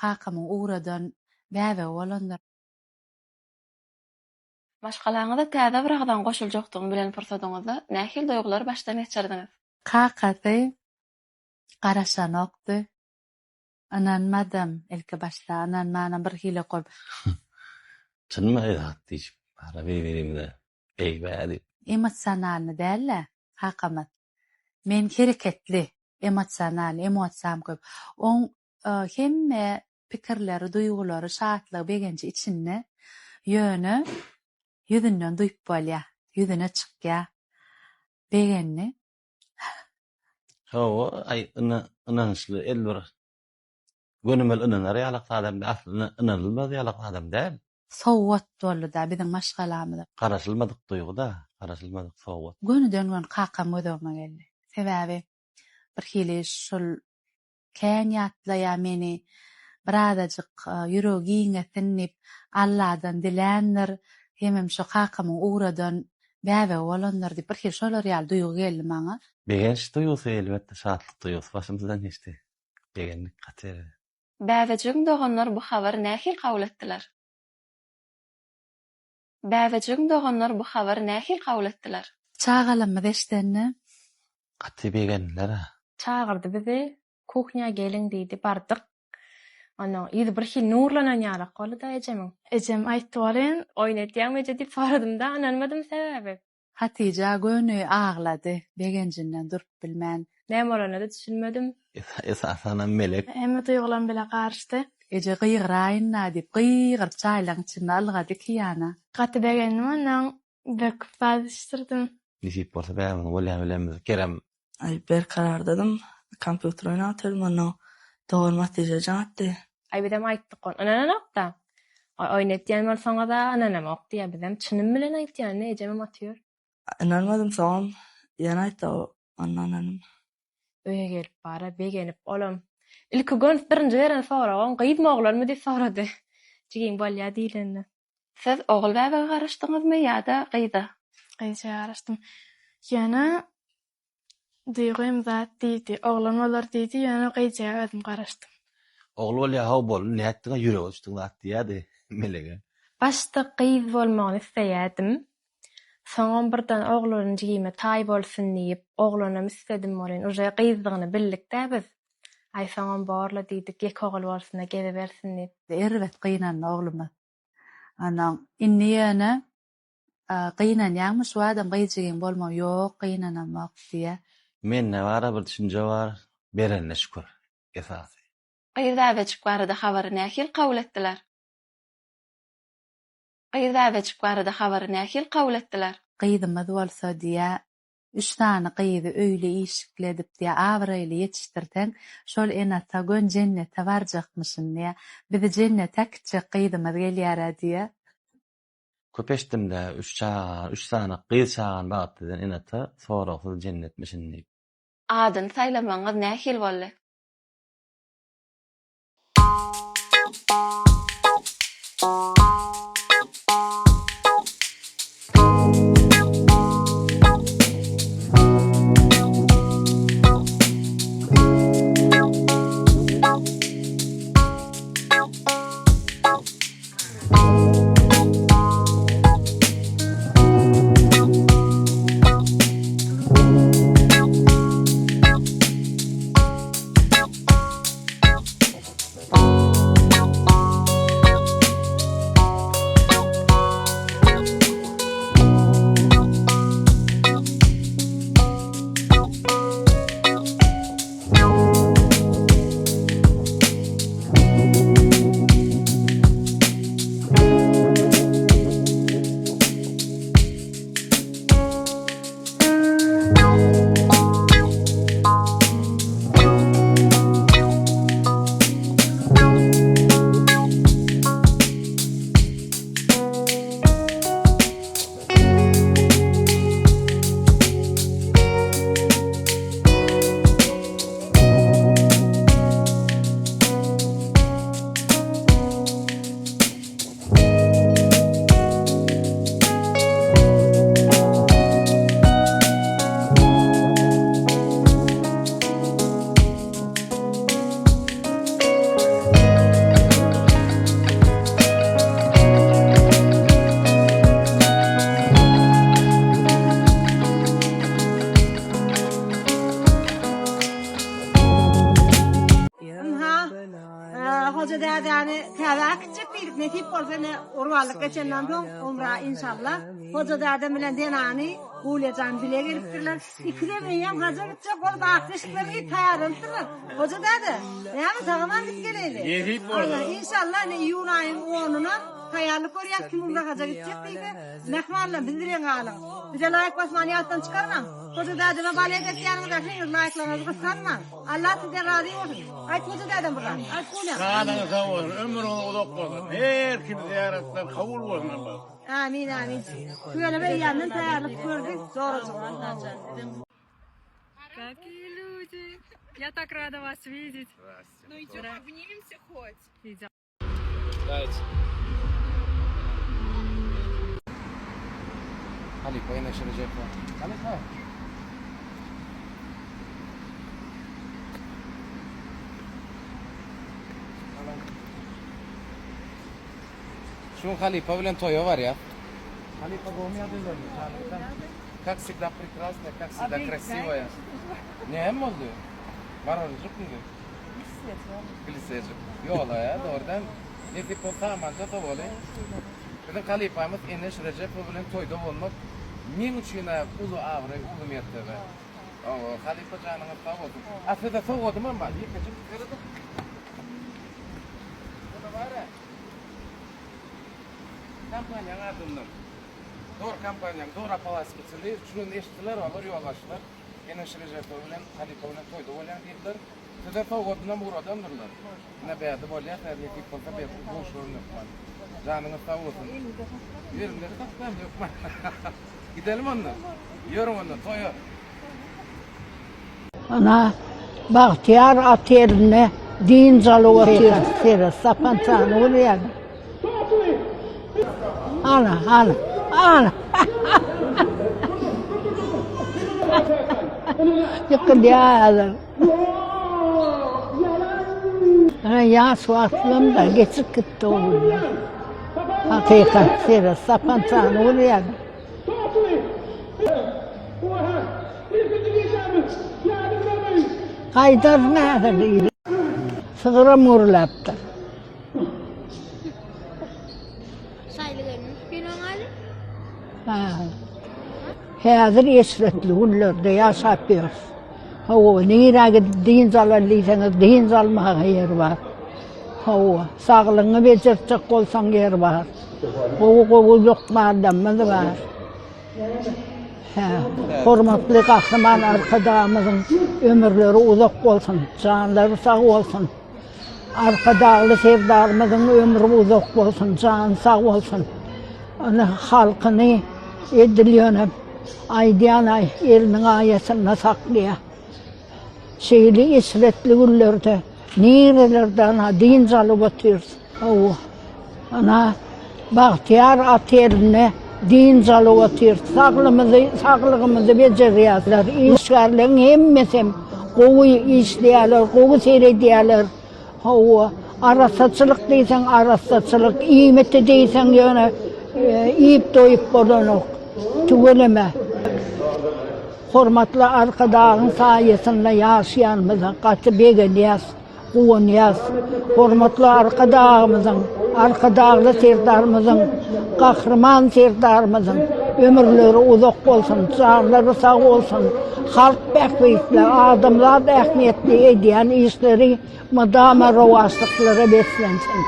Kakamyň ugradan bäbegi bolandyr. Maşgalaňyza täze bir agzaň goşuljakdygyny bilen pursadyňyzda nähili duýgulary başdan geçirdiňiz? Kakasy garaşanokdy. Ynanmadam ilki başda. Ynanmanam birhili bolup. Çynmy zat diýşip, bara bir-birimize beý-bä diýip. Emosionalny däl-de, kakamyz. Men hereketli, emosionalny, emosiýam köp. Oň hemme pikirleri, duýgulary, şatlygy, begenji içinde. Ýöne ýüzünden duýup bolýar. Ýüzüne çykýar. Begendi. Hawa, aý, ynançly el bir gönümel ynanar ýalak adam däl, aslynda ynanylmaz ýalak adam däl. Sowgat boldy-da biziň maşgalamyza. Garaşylmadyk duýgy-da, garaşylmadyk sowgat. Gönüden-göni kakam göz öňüme geldi. Sebäbi birhili şol Kän ýatlaýar meni, birazajyk ýüregi giňesin diýip, Alladan diländir, hemem şo kakamyň ugradan bäbegi bolandyr diýip, birhili şolar ýaly duýgy geldi maňa. Begenç duýgusy, elbetde, şatlyk duýgusy başymyzdan geçdi. Begendik gaty. Bäbejigiň doganlary bu habary nähili kabul etdiler? Bäbejigiň doganlary bu habary nähili kabul etdiler? Çagalarymyz eşidende. Gaty begendiler-ä. Çagyrdy bizi, kuhnýa geliň diýdi, bardyk. Onnoň ýüzi birhili nurlanan ýalak boldy-da ejemiň. Ejem aýtdy welin. Oýun etýäňmi eje diýip soradym-da, ynanmadym sebäbi. Hatyja göni aglady, begenjinden durup bilmän. Näme bolanyna-da düşünmedim. Esasanam Melek. Hemme duýgularym bile garyşdy. Eje gygyraýyn-da diýip, gygyryp jaýlaryň içinde ylgady iki ýana. Gaty begendim onnoň böküp bazyşdyrdym. Nesip bolsa bäbimiz bolýar bilenmiz Kerem. Aý berkarardadym, kompýuter oýnap otyrdym onnoň doganym Hatyja jaň atdy. Aý bizem aýtdyk ony ynananokda. Aý oýun etýän bolsaňyza ynanamok diýýär bizem çynym bilen aýtýan indi ejemem otyr. Ynanmadym soňam ýene aýtdy onda ynandym. Öýe gelip bara begenip olam ilki göns birinji beren soragam gyzmy oglanmy diýip sorady. Jigiň bolýa diýlende. Siz ogul bäbege garaşdyňyzmy ýa-da gyza? Gyzja garaşdym. Ýöne duýgym zat diýdi. Oglan bolar diýdi, ýöne gyzja özüm garaşdym. Ogul bolýa how boldy nätdiňä ýürege düşdüň zat diýýädi Melege. Başda gyz bolmagyny isleýädim. Soňam birden oglan jigime taý bolsun diýip, oglanam isledim welin, uje gyzdygyny bildik-dä biz. Aý soňam borla diýdik, ýeke ogul bolsun-da gezibersin diýip. Erbet gynandy oglumyz. Onnoň indi ýöne gynanýaňmy şu adam gyz jigiň bolmagy ýok gynanamok diýýä. Mende bara bir düşünje bar, berenine şükür, esasy. Gyz bäbejik barada habary nähili kabul etdiler? Gyz bäbejik barada habary nähili kabul etdiler? Gyzymyz bolsa diýýä, üç sany gyzy öýli-işikli edip diýýä, abraýly ýetişdirseň, şol ene-ata gön jennete barjakmyşyn diýýä. Bizi jennete äkitjek gyzymyz gelýär-ä diýýä. Köp eşitdim-dä, üç çaga, üç sany gyz çagany bagtly eden ene-ata soragsyz jennetmişin diýip. Adyny saýlamagyňyz nähili boldy? Hoja dädäni Käbä äkitjek diýdik, nesip bolsa ine gurbanlyk geçenden soň umra inşallah. Hoja dädem bilen zenany Gulýa jan bile gelipdirler. Ikisem eýýäm haja gitjek bolup ak eşiklerini geýip taýýarlanypdyrlar. Hoja däde, näme sag-aman gidip geleýli. Nesip bolsa. Inşallah ine iýun aýyň onuna taýýarlyk görýäs kim umra haja gitjek diýse. Mähribanlar biz bilen galyň. Bize laýk basmany ýatdan çykarmaň. Hoja dädeme balet etýäniňiz ähliňiz laýklaryňyzy gysganmaň. Allah sizden razy bolsun. Aýt Hoja dädem bir zat. Aýt Gulýa. Janyňyz sag bolsun, ömrüňiz uzak bolsun. Her kim zyýaratlar kabul bolsun Allah. Amin amin. Tüweleme eýýämden taýýarlyk gördi jorajygym. Какие люди! Я так рада вас видеть. Ну идем обнимемся хоть. Идем. Halypa Eneş Rejepow. Halypa. Şu gün halypa bilen toýa barýas. Halypa gowmy ýagdaýlaryňyz? Kak wsegda prekrasnaya, kak wsegda krasiwaya. Näme boldy? Marožnjikmidi? Glisejik. Ýola ýa, dogry dälmi? Nesip bolsa amanja sowaly. Biziň halypamyz Eneş Rejepow bilen toýda bolmak meň üçin-ä uly abraý, uly mertebe. Hawa, halypa janyňyz sag bolsun. A size sowgadymam bar, ýekejik serediň. Muny bar-a. Kompaniýaň adyndan. Dor kompaniýaň, Dor Apalaskisili şu gün eşitdiler olar ýolbaşçylar. Eneş Rejepow bilen halypa bilen toýda bolýan diýdiler. Size sowgadynam ugradandyrlar. Ine bärde bolýar häzir nesip bolsa berip gowşuraryn hökman. Janyňyz sag bolsun. Ýerimde-de saklaýyn hökman. Gidelim onda. Ýörüň onda toýa. Ana, Bagtyýar otelinde dynç alyp otyr. Seret, sapançany urýar. Ana, ana, ana. Ýykylýar häzir. Ana, ýaş wagtlarym-da geçip gitdi o günler. Hakykat, seret, sapançany urýar. Gaýdarsyň häzir diýdi. Sygyram gürläpdir. Şaýly gelin kinoň ady? Ha. Häzir eşretli günlerde ýaşap ýörüs. Hawa, nirä gidip dynç alaly diýseňiz, dynç almaga ýer bar. Hawa, saglygyňy bejertjek bolsaň ýer bar. Gowy-gowy lukmanlarymyz bar. Hä, hormatly Gahryman Arkadagymyzyň ömürleri uzak bolsun, janlary sag bolsun. Arkadagly Serdarymyzyň ömri uzak bolsun, jany sag bolsun. Ony halkyny edil ýöne aýdýan-aý eliniň aýasynda saklaýar. Şeýle eşretli günlerde nirelerde ana dynç alyp otyrys. Hawa, ana Bagtyýar otelinde dynç alyp otyrys. Saglymyzy, saglygymyzy bejerýärler. Işgärleriň hemmesem gowy işleýärler, gowy seredýärler. Hawa, arassaçylyk diýseň arassaçylyk, iýmiti diýseň ýöne iýip doýup bolanok. Tüweleme. Hormatly Arkadagyň saýasynda ýaşaýanymyza gaty begenýäs, guwanýas. Hormatly Arkadagymyzyň, Arkadagly Serdarymyzyň, Gahryman Serdarymyzyň ömürleri uzak bolsun, janlary sag bolsun, halk bähbitli, adamzat ähmiýetli edýän işleri mydama rowaçlyklara beslensin.